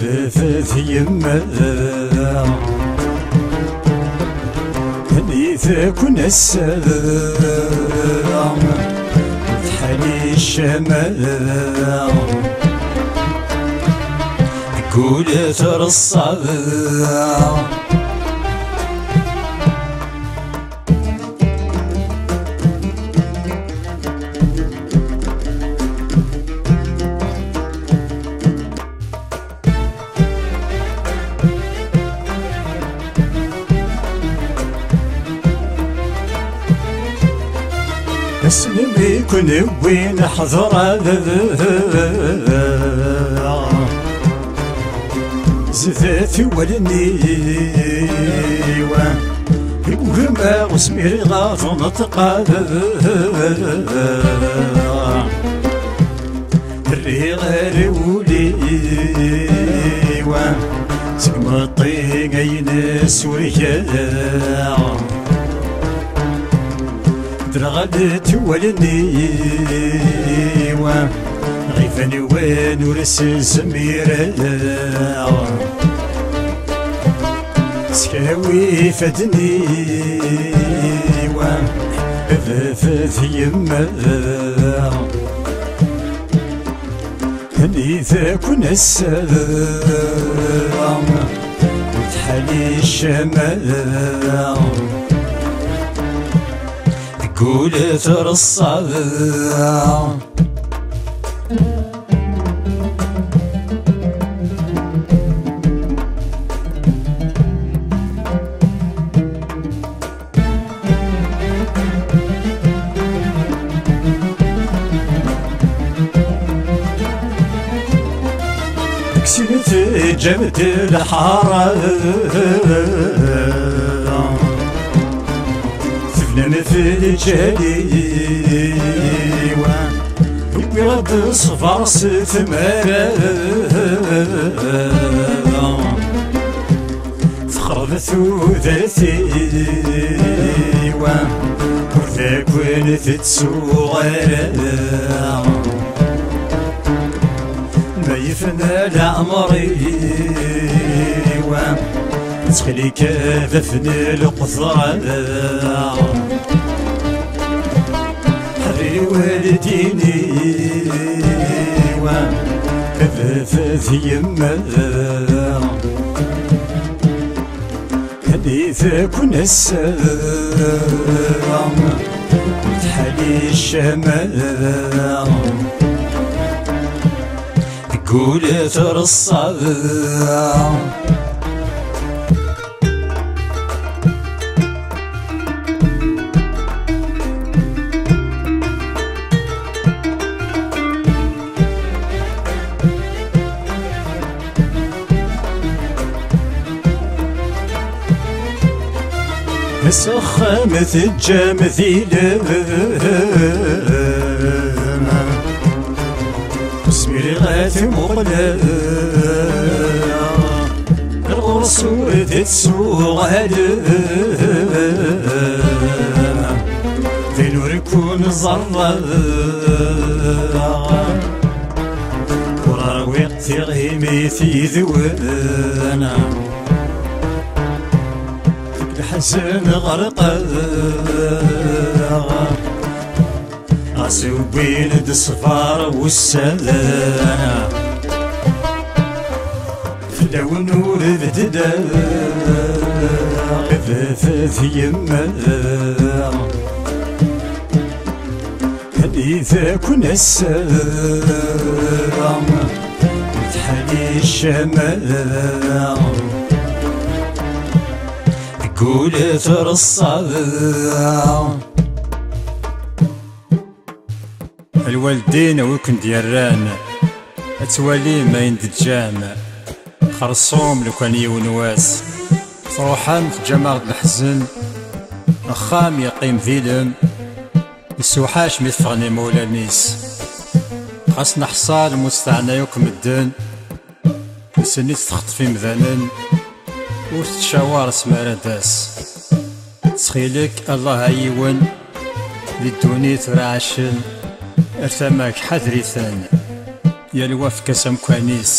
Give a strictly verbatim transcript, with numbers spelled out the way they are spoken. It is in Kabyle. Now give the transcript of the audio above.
Tafat yemma, nit-kun ass-a, tḥali ccama, tgul treṣṣa. Asmi i ken-wwin ḥeḍreɣ zdat i wallen-iw, i wehmeɣ ur zmireɣ ad neṭqeɣ. Rriɣ ar wul-iw seg meṭṭi ayen surgeɣ. Derɣalent wallen-iw, ɣiban win ur s-zmireɣ. Skawi ifadden-iw, bafat yemma. Nit-kun ass-a, tḥali ccama, tgul treṣṣa. Deg sin teǧǧam-d lḥara, tebnam f lǧal-iw, wwiɣ-d ṣṣber s tmara. Texreb tudert-iw, ur d akwen tettuɣ ara. Ma yefna leɛmer-iw, ttxil-k ad afn lqeḍra. Ḥerri walidin-iw, bafat yemma. Nit-kun ass-a, tḥali ccama, tgul treṣṣa. S axxam teǧǧam tilem, ur zmireɣ ad t-muqleɣ. Ɣur-s ur d-ttuɣalem, din ur kun-ẓerreɣ. Ur ṛwiɣ tiɣimit yid-wen, deg leḥzen ɣerqeɣ. Ɣas wwin-d ṣṣber wussan, fell-awen ur beddeɣ. Bafat yemma, nit-kun ass-a, tḥali ccama, tgul treṣṣa. A lwaldin, a wi ken-d-yerran, ad twalim ayen d-teǧǧam. Xerṣum lukan yiwen wass, truḥem, teǧǧam-aɣ-d leḥzen. Axxam yeqqim d ilem, yessewḥac mi teffɣen imawlan-is. Xas neḥṣal, musteɛna akk medden, nsennit txeṭṭef imdanen, ur tettcawar asmi ara d-tas. Ttxil-k, Allah a yiwen, di ddunit ur ɛacen, ar tama-k ḥader-iten, yal wa efk-as amkan-is.